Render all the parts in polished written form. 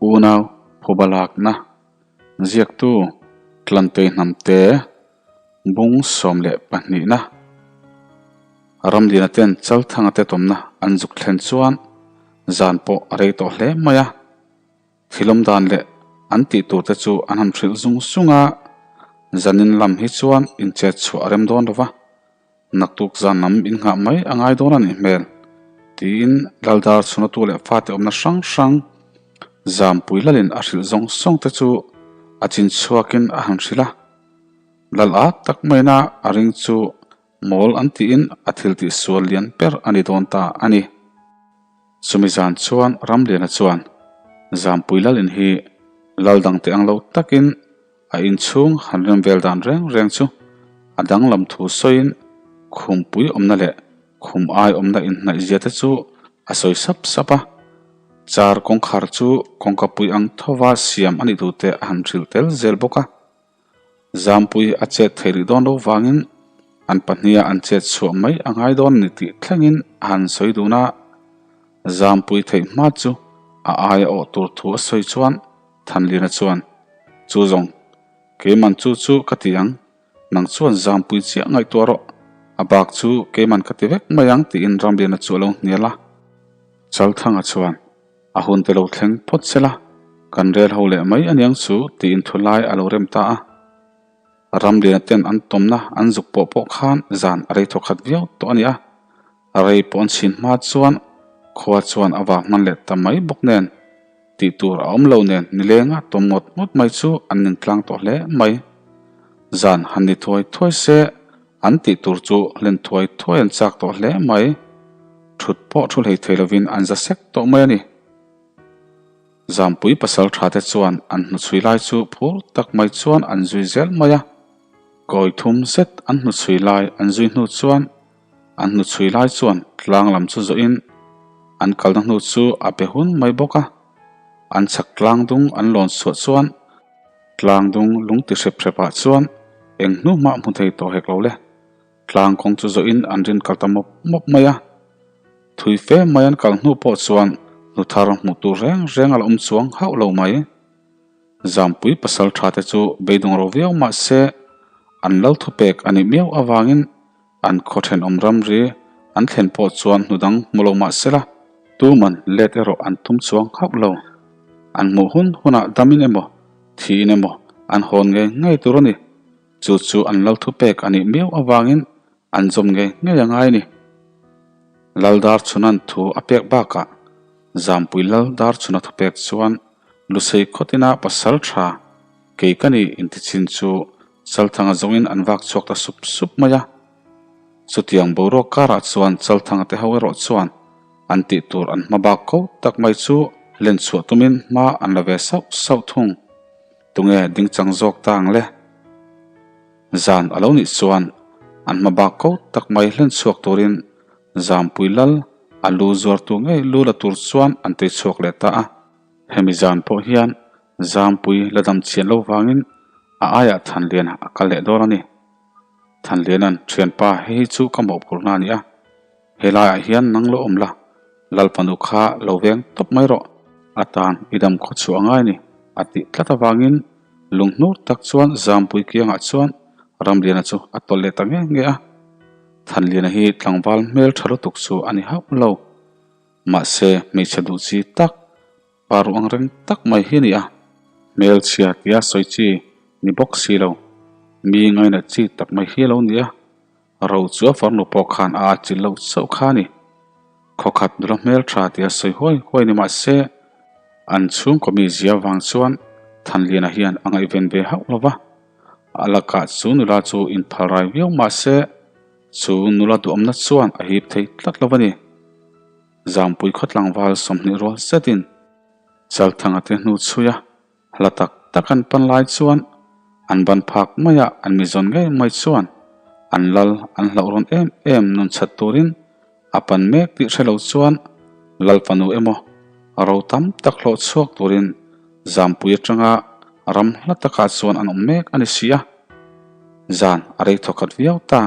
Unau phuba lakna ziaktu Tlantei Hnamte bung 12 na Ramliana ten Chalthanga te tawmna an zuk thlen chuan zan pawh a rei tawh hle mai a. Thilawm dan leh an tih tur te chu an han hrilh zung zung a, zanin lam hi chuan inchet chhuah a rem dawn lo va. Naktuk zan lam in nghah mai a ngai dawn a nih hmel, tiin Laldar chhunatu leh fate awmna hrang hrang Zampui lalin a hrilh zawng zawng te chu a chin chhuakin a han hrilh a. Lal a tak maina a ring chu mawl an tiin a thil tih sual lian ber a ni dawn ta a ni. Chumi zan chuan Ramliana chuan Zampui lalin hi lal dangte ang lo takin A inchhung han rem vel dan reng reng chu a danglam thu sawiin khumpui awmna leh khum ai awmna inhnaih zia te chu a sawi sap sap a. Car kawngkhar chu kawngka pui ang thova siam a nih duh te a han hrilh tel zel bawk a. Zampui a chet thei rih dawn lo vangin an pahniha an chet chhuah mai a ngai dawn a ni tih thlengin a han sawi dun a. Zampui theih hma chu a aia awh tur thu a sawi chuan Thanliana chuan, Chu zawng, keiman chu chu ka ti ang, nang chuan zampui chiah ngaihtuah rawh, a bak chu keiman ka ti vek mai ang tiin Ramliana chu a lo hnial a. Chalthanga chuan, A hun te lo thleng phawt se la, kan rel ho leh mai aniang chu tiin thu lai a lo rem ta a. Ramliana ten an tawmna an zuk pawh pawh khan zan a rei thawkhat viau tawh a ni a, a rei pawh an chhin hma chuan khua chuan a vang hman leh ta mai bawk nen. Tih tur a awm lo nen nilenga tawm ngawt ngawt mai chu an ning tlang tawh hle mai. Zan han ni thuai thuai se an tih tur chu hlen thuai thuai an chak tawh hle mai. Thut pawh thu hlei thei lovin an za sek tawh mai a ni. Zampui pasal tha te chuan an hnuchhui lai chu phur tak mai chuan an zui zel mai a. Kawi thum zet an hnuchhui lai an zui hnu chuan An hnuchhui lai chuan tlang lam chu zawhin an kalna hnu chu a pe hun mai bawk a. An chhak tlang dung an lawn chhuah chuan tlang dung lung ti hrep hrep ah chuan eng hnu hmah hmu thei tawh hek lo le. Tlang kawng chu zawhin an rin kal ta mawp mawp mai a. Thui fe mai an kal hnu pawh chuan hnu thar hmuh tur reng reng a la awm chuang hauh lo mai. Zampui pasal tha te chu beidawng ro viau mah se an lo thupek a nih miau avangin An khaw thenawm ramri an thlen pawh chuan hnu dang hmu lo mah sela, tuman let erawh an tum chuang hauh lo. An hmuh hun hunah damin emaw, thiin emaw an hawn ngei ngei tur a ni. Chu chu an lal thupek a nih miau avangin an zawm ngei ngei a ngai a ni. Lal Darchhuna'n thu a pek bakah Zampui Lal Darchhuna thupek chuan Lusei khawtina pasal tha kei ka ni intichin chu Chalthanga zawngin an vak chhuak ta sup sup mai a. Chutiang boruak karah chuan Chalthanga te ho erawh chuan an tih tur an hma bak ko tak mai chu len chhuah tumin hma an la ve sauh sauh thung. Tunge dingchang zawk ta ang le? Zan a lo nih chuan an hma bak ko tak mai hlen chhuak turin Zampui lal a lu zuartu ngei lu la tur chuan an tei chhuak leh ta a. Hemi zan pawh hian Zampui la dam chian lo vangin a aiah Thanliana a kal leh dawn a ni. Thanliana'n, Thianpa, hei hi chu ka mawhphurhna a ni a. Helaiah hian nang lo awm la, Lalpanu kha lo veng tawp mai rawh. A tan i dam khaw chhuah a ngai a ni, a tih tlat avangin lunghnur tak chuan Zampui kiangah chuan Ramliana chu a tawlh leh ta nge nge a. Thanliana hi tlangval hmel tha lutuk chu a ni hauh lo. Mahse, hmeichhe duh chi tak, pa ruh ang reng tak mai hi a ni a. Hmelchhia tia sawi chi ni bawk si lo, mi ngainat chi tak mai hi a lo ni a. Ro chu a farnu pawh khan a atchilh loh chauh kha a ni. Khawkhat nula hmeltha tia sawi huai huai ni mahse, an chhungkaw mi zia vang chuan Thanliana hian a ngaihven ve hauh lo va. A lakah chu nula chu inphalrai viau mahse, Chu nula duhawmna chuan a hip thei tlat lo a ni. Zampui khaw tlangval 20 rual zetin Chalthanga te hnu chhui a, hla tak tak an pan lai chuan an ban phak maia an mi zawn ngei mai chuan an lal an hlauh rawn em em nun chhat turin a pan mek tih hre lo chuan lal fanu emaw ro tam tak hlawh chhuak turin Zampui atanga ram hla takah chuan an awm mek a ni si a. Zan a rei thawkhat viau ta.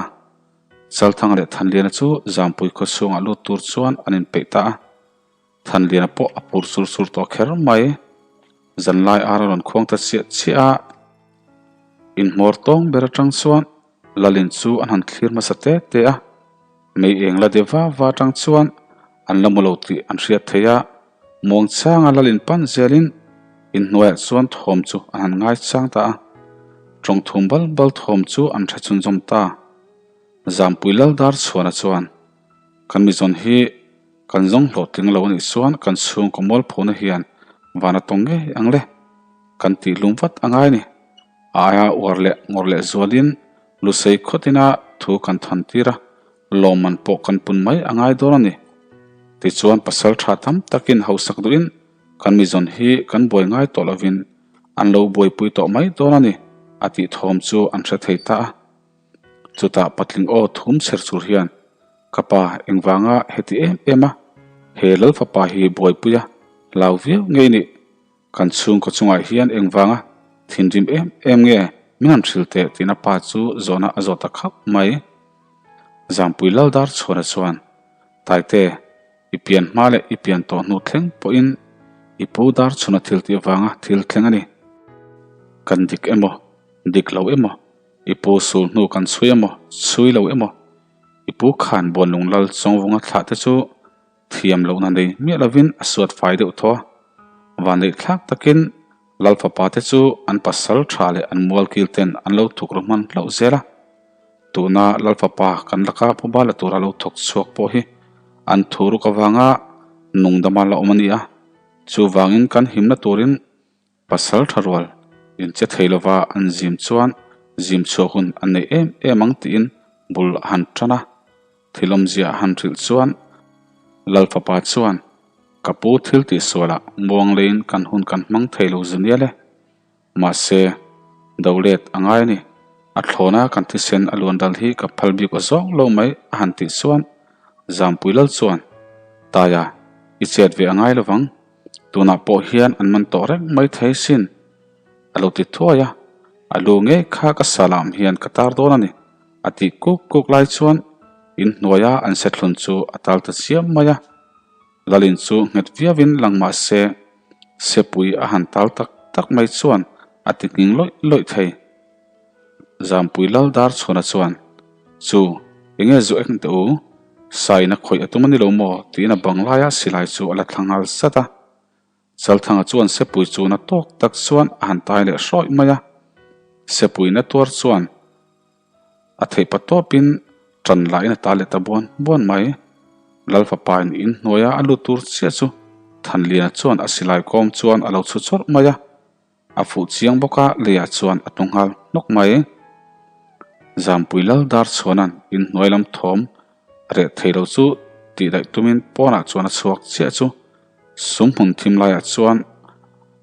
Chalthang leh Thanliana chu Zampui khaw chhungah lut tur chuan an inpeih ta a. Thanliana pawh a pur sur sur tawh kher mai. Zanlai ar a rawn khuang ta chiah chiah a. Inhmawr tawng ber atang chuan Lalin chu an han thlir hmasa te te a. Mei eng la de va va atang chuan an la mu lo tih an hriat thei a. Muangchanga Lalin pan zelin inhnuaiah chuan thawm chu an han ngaichang ta a. Tawngthum bal bal thawm chu an hre chhunzawm ta. Zampui Laldar chhuana chuan kan mizawn hi Kan zawng hlawhtling lo anih chuan kan chhungkaw mualphona hian van a tawng ngei ang le. Kan tih lum vat a ngai a ni. A aia uar leh ngawr leh zualin Lusei khawtina thu kan thawn tir a, lawmman pawh kan pun mai a ngai dawn a ni. Tichuan pasal tha tam takin hausak duhin kan mizawn hi kan buai ngai tawh lovin an lo buaipui tawh mai dawn a ni a tih thawm chu an hre thei ta a. Chutah patling aw thum chher chur hian, Ka pa, engvanga heti em em a, he lal fapa hi buaipui a hlau viau ngei nih, kan chhungkaw chungah hian engvanga thinrim em em nge min han hrilh teh tiin a pa chu zawhna a zawh ta khauh mai. Zampui Laldar chhuana chuan, Taite, i pian hma leh i pian tawh hnu thleng pawhin i pu dar chhuna thil tih avanga thil thleng a ni. Kan dik emaw, dik lo emaw, I pu sul hnu kan chhui emaw, chhui lo emaw, i pu khan Buanlung Lal Chawngvunga thlah te chu thiam lohna nei miah lovin a suat fai deuh thaw a. Vanneih thlak takin Lal fapa te chu an pasal tha leh an mualkil ten an lo thuk ru hman hlauh zel a. Tuna Lal fapa kan laka phuba la tura lo thawk chhuak pawh hi an thu ruk avanga nungdama la awm a ni a. Chuvangin kan himna turin Pasal tha rual in che thei lova an zim chuan zim chhuah hun an nei em em ang tiin bul a han tan a. Thil awmzia a han hrilh chuan Lal fapa chuan, Ka pu thil tihsualah muang leiin kan hun kan hmang thei lo zu nial e. Mahse, do let a ngai a ni. A thlawna kan thisen a luan dal hi ka phal bik aw zawng lo mai a han tih chuan Zampui Lal chuan, Taia, i chet ve a ngai lovang. Tunah pawh hian an man tawh reng mai thei sin. A lo ti thuai a, a lu ngei kha ka salam hian ka tar dawn a ni, a tih kuk kuk lai chuan in hnuaia an sethlun chu a tal ta chiam mai a. Lalin chu nghet viauin lang mah se, sepui a han tal tak tak mai chuan a ti nghing lawih lawih thei. Zampui lal dar chhuana chuan, Chu, enge zu eng teh u? Sain a khawih a tum a ni lo maw? tiin a bang laia silai chu a la thla nghal zat a. Chalthanga chuan sepui chu na tawk tak chuan a han tai leh hrawih mai a. Sepui na tuar chuan a theih pa tawpin ṭan lahin a ta leh ta buan buan mai. Lal fapain in hnuaia a lut tur chiah chu Thanliana chuan a silai kawm chuan a lo chhu chawrh mai a. A fuh chiang bawk a, leiah chuan a tlu nghal hnawk mai. Zampui lal dar chhuana'n inhnuai lam thawm a reh thei lo chu tih daih tumin pawnah chuan a chhuak chiah chu sum hmun thim laiah chuan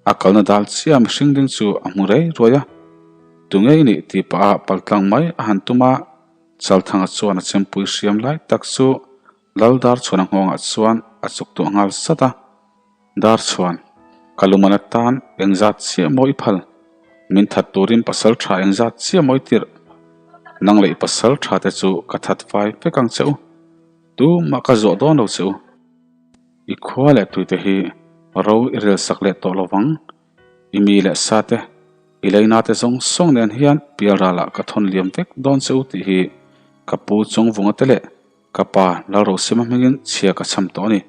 a kalna dal chiah mihring ding chu a hmu rei ruai a. Tunge i nih tih pah a paltlang mai a han tum a, Chalthanga chuan a chempui hriam lai tak chu Lal dar chhuana nghawngah chuan a chuk tuah nghal sat a. Dar chhuan, ka luman atan engzat chiah maw i phal? Min that turin pasal tha engzat chiah maw i tirh? Nang leh i pasal tha te chu ka that fai vek ang che u. Tumah ka zuah dawn lo che u. I khua leh tuite hi ro i rel sak leh tawh lo vang. I mi leh sa te, i leina te zawng zawng nen hian pialralah ka thawn liam vek dawn che u tih hi ka pu Chawngvunga te leh Ka pa Lalrosima hmingin chhia ka cham tawh a ni.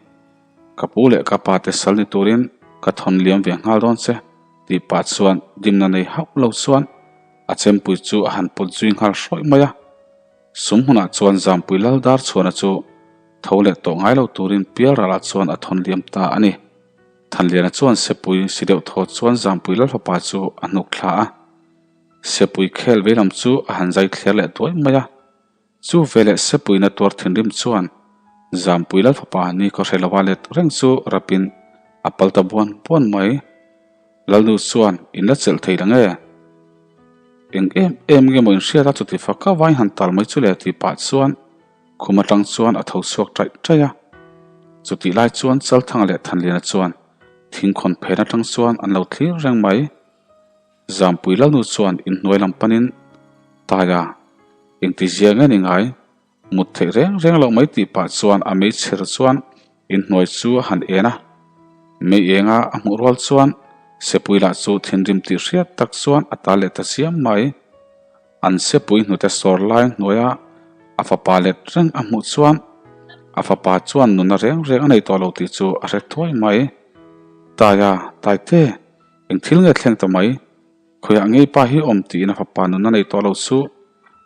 Ka pu leh ka pa te sal ni turin ka thawn liam ve nghal dawn che, tih pah chuan dimna nei hauh lo chuan a chempui chu a han pawt zui nghal hrawih mai a. Sum hmunah chuan Zampui Lal Darchhuana chu tho leh tawh ngai lo turin Pialralah chuan a thawn liam ta a ni. Thanliana chuan sepui si deuh thaw chuan Zampui Lal fapa chu a hnuk thla a. Sepui khel veilam chu a han zai thler leh duai mai a. Chu veleh sepuina tuar thinrim chuan Zampui Lal fapa ni khaw hre lova let reng chu rapin a pal ta buan buan mai. Lalnu chuan in la chelh thei la nge? Eng em em nge maw in hriat a chuti fak a vain han tal mai chu le tih pah chuan khum atang chuan a tho chhuak taih taih a. Chutih lai chuan Chalthanga leh Thanliana chuan thingkhawn phen atang chuan an lo thlir reng mai. Zampui Lalnu chuan inhnuai lam panin, Taia, engti zia nge ni ngai? Mut theih reng reng loh mai tih pah chuan a meichher chuan inhnuai chu a han en a. Mei enga a hmuh rual chuan Sepui lah chu thinrim tih hriat tak chuan a tal leh ta chiam mai. An sepui hnute sawr lai hnuaia a fapa let reng a hmuh chuan a fapa chuan nuna reng reng a nei tawh lo tih chu a hre thuai mai. Taia, Taite, eng thil nge thleng ta mai? Khawiah ngei pa hi awm tiin a fapa nuna nei tawh lo chu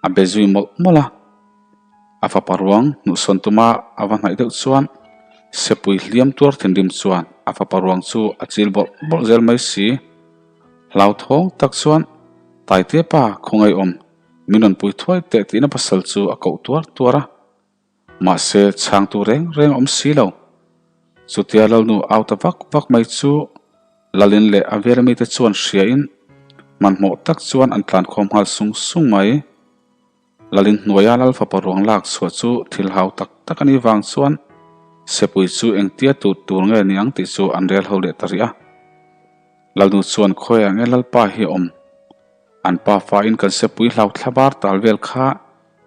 a be zui mawlh mawlh a. A fapa ruang hnuhsawn tuma a va hnaih deuh chuan sepui hliam tuar thinrim chuan a fapa ruang chu a chil bawrh bawrh zel mai si. Hlauthawng tak chuan Taite pa khawngaihawm min rawn pui thuai teh tiin a pasal chu a koh tuar tuar a. Mahse chhangtu reng reng a awm si lo. Chutia Lalnu au ta vak vak mai chu Lalin leh a vela mite chuan hriain hmanhmawh tak chuan an tlankhawm nghal sung sung mai. Lalin hnuaia Lal fapa ruang lak chhuah chu thil hau tak tak a nih vang chuan Sepui chu engtia tut tur nge ni ang tih chu an rel ho leh ta rih a. Lalnu chuan khawiah nge Lalpa hi a awm? An pa fain kan Sepui hlau thlabar tal vel kha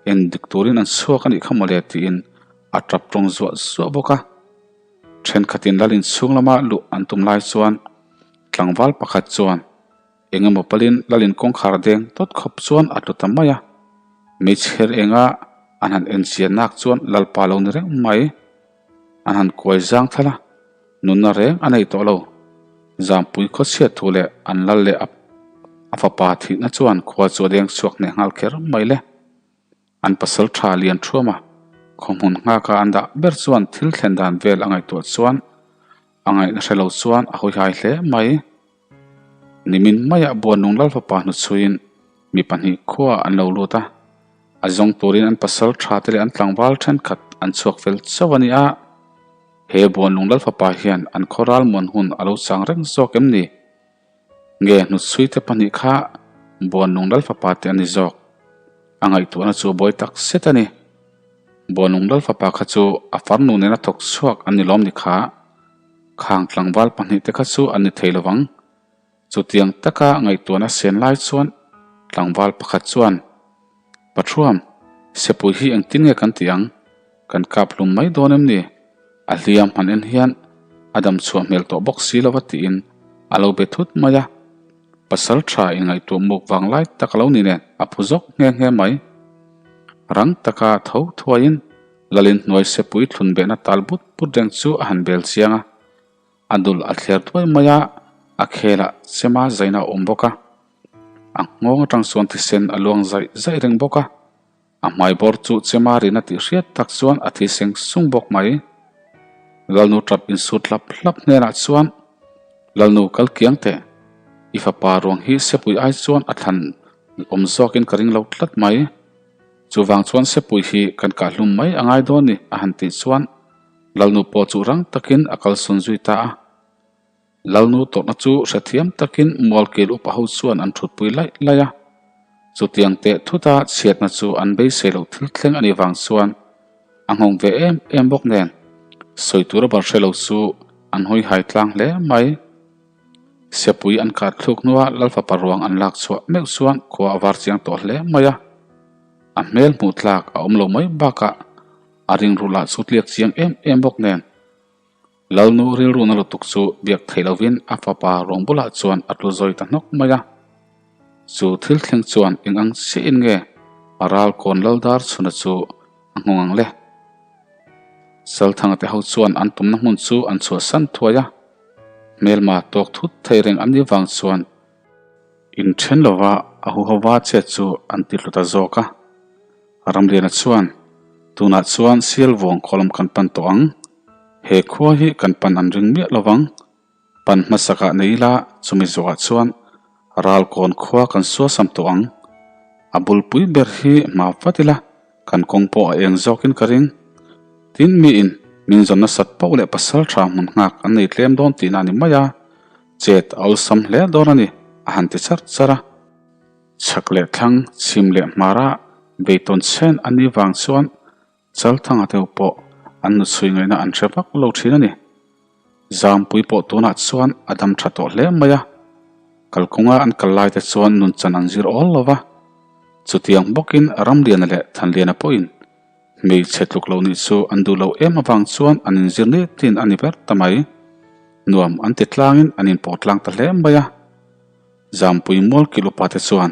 en dik turin an chhuak a nih kha mawle tiin a tap tawng zuah zuah bawk a. Thenkhatin Lalin chhung lama luh an tum lai chuan tlangval pakhat chuan Eng emaw palin Lalin kawngkhar deng tawt khawp chuan a tlu ta mai a. Meichher enga an han en chian nak chuan Lalpa lo ni reng mai. An han kuai zang thal a, nunna reng a nei tawh lo. Zampui khawchhiat thu leh an lal leh a fapa thihna chuan khua chu a deng chhuak hneh nghal kher mai le. An pasal tha lian thuam a, khawhmun nghaka an dah ber chuan thil thlen dan vel a ngaihtuah chuan a ngaihna hre lo chuan a hawihai hle mai. Nimin maiah Buannung Lalfapa hnuchhuiin mi pahnih khua an lo lut a, a zawng turin an pasal tha te leh an tlangval thenkhat an chhuak fel chauh a ni a. He Buannung Lalfapa hian an khaw ralmuan hun a lo chang reng zawk em ni? Nge hnuchhui te pahnih kha Buannung Lalfapa te a ni zawk? A ngaihtuahna chu a buai tak zet a ni. Buannung Lalfapa kha chu a farnu nena thawk chhuak an ni lawm ni kha? Khang tlangval pahnihte kha chu an ni thei lovang. Chutiang taka ngaihtuahna sen lai chuan tlangval pakhat chuan, Pathuam, sepui hi engtin nge kan tih ang? Kan kap hlum mai dawn em ni? A hliam han en hian a dam chhuah hmel tawh bawk si lova tiin a lo be thut mai a. Pasal tha inngaihtuah muk vang lai tak a lo ni nen a phu zawk nghe nghe mai. Rang taka tho thuaiin Lalin hnuai sepui thlun behna tal but but reng chu a han bel chiang a, a dul a thler duai mai a, a khelah chema zaina a awm bawk a, a nghawng atang chuan thisen a luang zaih zaih reng bawk a, a hmai bawr chu chema rina tih hriat tak chuan a thi seng sung bawk mai. Lalnu tap insut hlap hlap hnenah chuan, Lalnu kal kiang teh, i fapa ruang hi sepui ai chuan a thlan awm zawkin ka ring lo tlat mai. Chuvang chuan Sepui hi kan kah hlum mai a ngai dawn ni a han tih chuan Lalnu pawh chu rang takin a kalsawn zui ta a. Lalnu tawrhna chu hrethiam takin Mualkil upa ho chuan an thutpui laih laih a. Chutiang teh thuta chhiatna chu an beisei loh thil thleng a nih vang chuan a nghawng ve em em bawk nen sawi tura bar hre lo chu an hawi hai tlang hle mai. Sepui an kah thluk hnua Lalfapa ruang an lak chhuah meuh chuan khua a var chiang tawh hle mai a. A hmel hmuh tlak a awm lo mai bakah a ringruh lah chu tliak chiang em em bawk nen. Lalnu rilruhna lutuk chu biak theih lovin a fapa ruang bulah chuan a tlu zawi ta hnawk mai a. Chu thil thleng chuan eng ang chiahin nge a ral kawn Laldar chhuna chu a nghawng ang le? Salthanga te ho chuan an tumna hmun chu an chhuahsan thuai a, hmelma tawk thut thei reng an nih vang chuan inthen lova a huhova chet chu an ti hlu ta zawk a. Ramliana chuan, Tunah chuan Sialvuang khaw lam kan pan tawh ang, he khua hi kan pan an ring miah lovang, Pan hmasakah nei ila chumi zawhah chuan ralkawn khua kan suasam tawh ang. A bulpui ber hi hma vat ila kan kawng pawh a eng zawkin ka ring. Tin miin min zawn nasat poh leh pasal tha hmun nghak an nei tlem dawn tihna a ni mai a, chet a awlsam hle dawn a ni a han ti char char a. Chhak leh thlang, chhim leh hmara beitawn chen a nih vang chuan Chalthanga deuh pawh an nu chhui ngaihna an hre vak lo thin a ni. Zampui pawh tunah chuan a dam tha tawh hle mai a, kalkawnga an kal lai te chuan nunchan an zir awl lo va. Chutiang bawkin Ramliana leh Thanliana pawhin hmeichhe tluk lo nih chu an duh lo em avang chuan an inzir ni tin a ni ber ta mai. Nuam an ti tlangin an inpawh tlang ta hle mai a. Zampui mual kilh upate chuan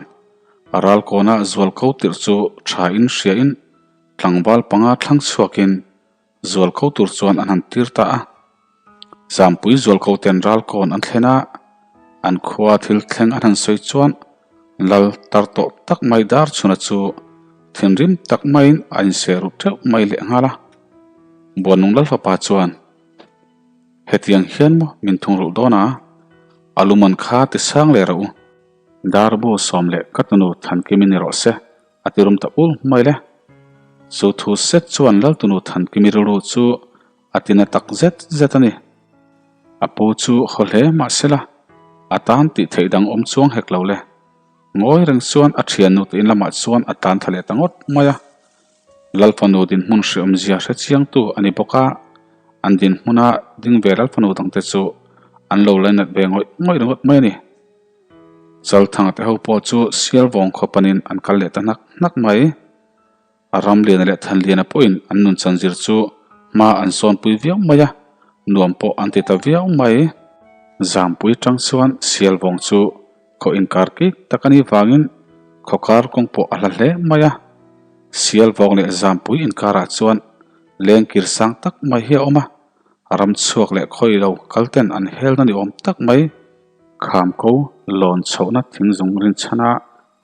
a ralkawna zualko tirh chu tha in hriain tlangval panga thlang chhuakin zualko tur chuan an han tir ta a. Zampui zualko ten ralkawn an thlen a, an khua thil thleng an han sawi chuan lal tar tawh tak mai Darchhuna chu thinrim tak maiin a inseh ruh teuh mai lehnghal a. Buannung Lalfapa chuan. Hetiang hian maw min thungrulh dawn a, a luman kha ti sang leh rawh u. Darbu sawm leh ka tunu Thankimi ni rawh se, a ti rum ta ul mai le. Chu thu set chuan Laltunu Thankimi rilru chu a ti na tak zet zet a ni. A pu chu haw hle mah sela, a tan tih theih dang awm chuang hek lo le. Ngawi reng chuan a thiannu te in lamah chuan a tan tha leh ta ngawt mai a. Lalfanu dinhmun hreawmzia hre chiangtu a ni bawk a, an dinhmuna ding ve Lalfanu dangte chu an lo lainat ve ngawih ngawih ringawt mai a ni. Chalthanga te ho pawh chu Sialvawng khaw panin an kal leh ta hnak hnak mai. A Ramliana leh Thanliana pawhin an nunchan zir chu hma an sawnpui viau mai a, nuam pawh an ti ta viau mai. Zampui tang chuan Sialvawng chu Khaw inkar kik tak a nih vangin khaw kar kawng pawh a hla hle mai a. Sialvawng leh Zampui inkarah chuan lengkir sang tak mai hi a awm a, ram chhuak leh khawi lo kal ten an helna ni awm tak mai. Khamko lawn chhohna thingzung rinchhana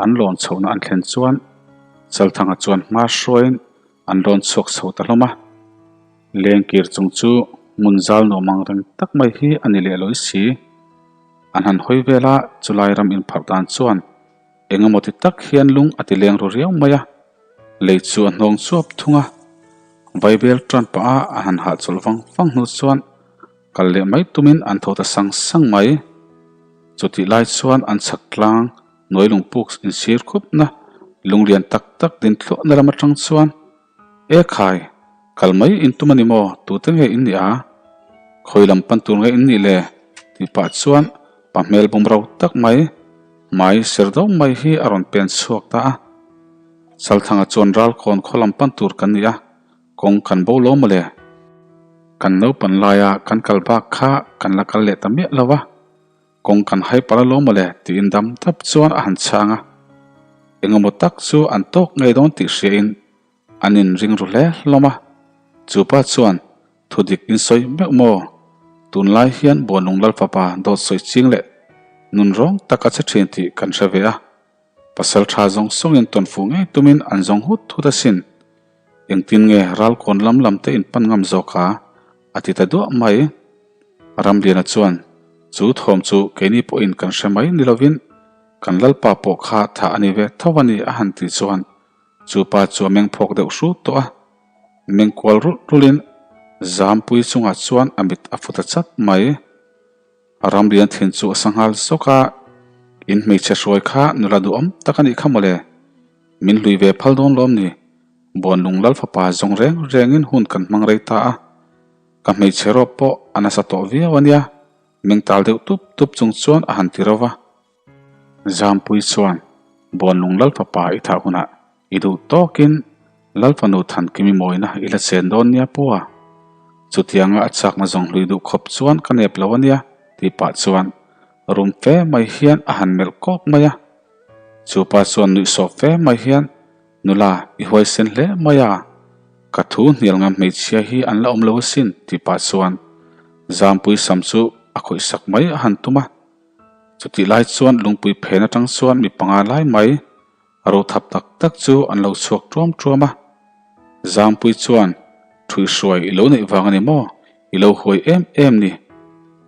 an lawn chhohna an thlen chuan Chalthanga chuan hma hruaiin an lawn chhuak chho ta hlawm a. Lengkir chung chu hmun zal nuam ang reng tak mai hi a ni leh lawi si. An han hawi vel a, chulai ram inpharh dan chuan eng emaw ti tak hian lung a ti leng ru riau mai a, lei chu a hnawng chuap thung a. Vaibel tan pah a a han hahchawlh vang vang hnu chuan kal leh mai tumin an tho ta sang sang mai. Chutih lai chuan an chhak tlang hnuai lungpuk insir khupna lunglian tak tak din thluahna lam atang chuan E khai, kal mai in tum a ni maw? Tute nge in nih a? Khawi lam pan tur nge in nih le? Tih pah chuan pa hmel bawm ro tak mai, hmai ser do mai hi a rawn pen chhuak ta a. Chalthanga chuan ralkawn khaw lam pan tur kan ni a, kawng kan bo lo maw le? Kan naupan laia kan kal bak kha kan la kal leh ta miah lo a. Kawng kan hai palh alawm mawle tiin dam dap chuan a han chhang a. Engemaw tak chu an tawk ngei dawn tih hriain an inring ru hle hlawm a. Chupa chuan thu dik in sawi meuh maw? Tunlai hian Buanlung Lalfapa dawt sawi ching leh nun rawng tak a che thin tih kan hre ve a. Pasal tha zawng sawngin tawn fuh ngei tumin an zawng hut hut asin. Engtin nge ralkawn lam lam te in pan ngam zawk a? A ti ta duah mai. Ramliana chuan, Chu thawm chu keini pawhin kan hre mai ni lovin kan Lalpa pawh kha thah a ni ve tho a ni a han tih chuan chu pa chu a meng phawk deuh hrut tawh a. Meng kual rulh rulhin Zampui chungah chuan a mit a fu ta chat mai. Ramlian thin chu a sa nghal zawk a, In hmeichhe hruai kha nula duhawm tak a nih kha mawle. Min hlui ve phal dawn lawm ni? Buanlung Lal fapa zawng reng rengin hun kan hmang rei ta a, ka hmeichhe rawp pawh a nasa tawh viau a nia, meng tal deuh tup tup chung chuan a han ti ro va. Zampui chuan Buanlung Lal fapa i thah hunah i duh tawkin Lal fanu Thankimi mawina i la chen dawn nia pu a. Chutianga a chakna zawng hlui duh khawp chuan ka nep lo a nia tih pah chuan rum fe mai hian a han melh kawk mai a. Chupa chuan nuihsawh fe mai hian Nula, i huaisen hle mai a, ka thu hnial ngam hmeichhia hi an la awm lo asin tih pah chuan Zampui sam chu a khawih sak mai a han tum a. Chutih lai chuan lungpui phen atang chuan mi panga lai mai a ro thap tak tak chu an lo chhuak tuam tuam a. Zampui chuan Thuihhruai i lo neih vang a ni maw? I lo huai em em ni.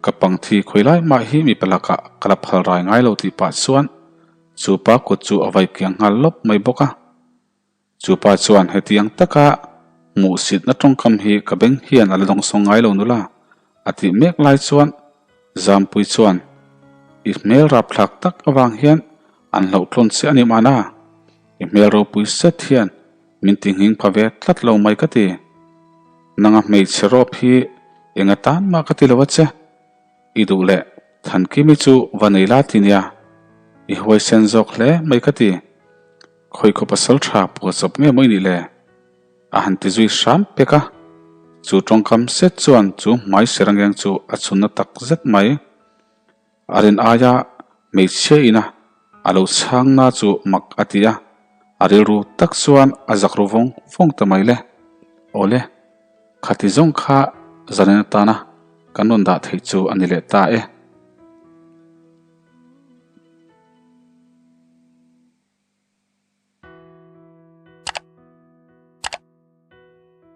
Ka pangthi khawi lai mah hi mipa lakah ka la phal rai ngai lo tih pah chuan Chu pa kut chu a vai kiang nghal lawp mai bawk a. Chu pa chuan hetiang taka hmuhsitna tawngkam hi ka beng hian a la dawngsawng ngai lo nula a tih mek lai chuan Zampui chuan I hmel rapthlak tak avang hian an hlauhtlawn che a ni mahna, i hmel ropui set hian min ti nghing pha ve tlat lo mai ka ti. Nanga hmeichhe rawp hi eng atan mah ka ti lo a che. I duh leh Thankimi chu va nei la ti nia, i huaisen zawk hle mai ka ti. Khawi khaw pasal tha puah chawp nge maw i nih le? A han ti zui hram pek a. Chu tawngkam set chuan chu hmai serangeng chu a chhunna tak zet mai. A rin aia hmeichhia ina a lo chhangna chu mak a ti a, a rilru tak chuan a zak ru vawng vawng ta mai le. Awle, khati zawng kha zanin atana kan rawn dah theih chu a ni leh ta e.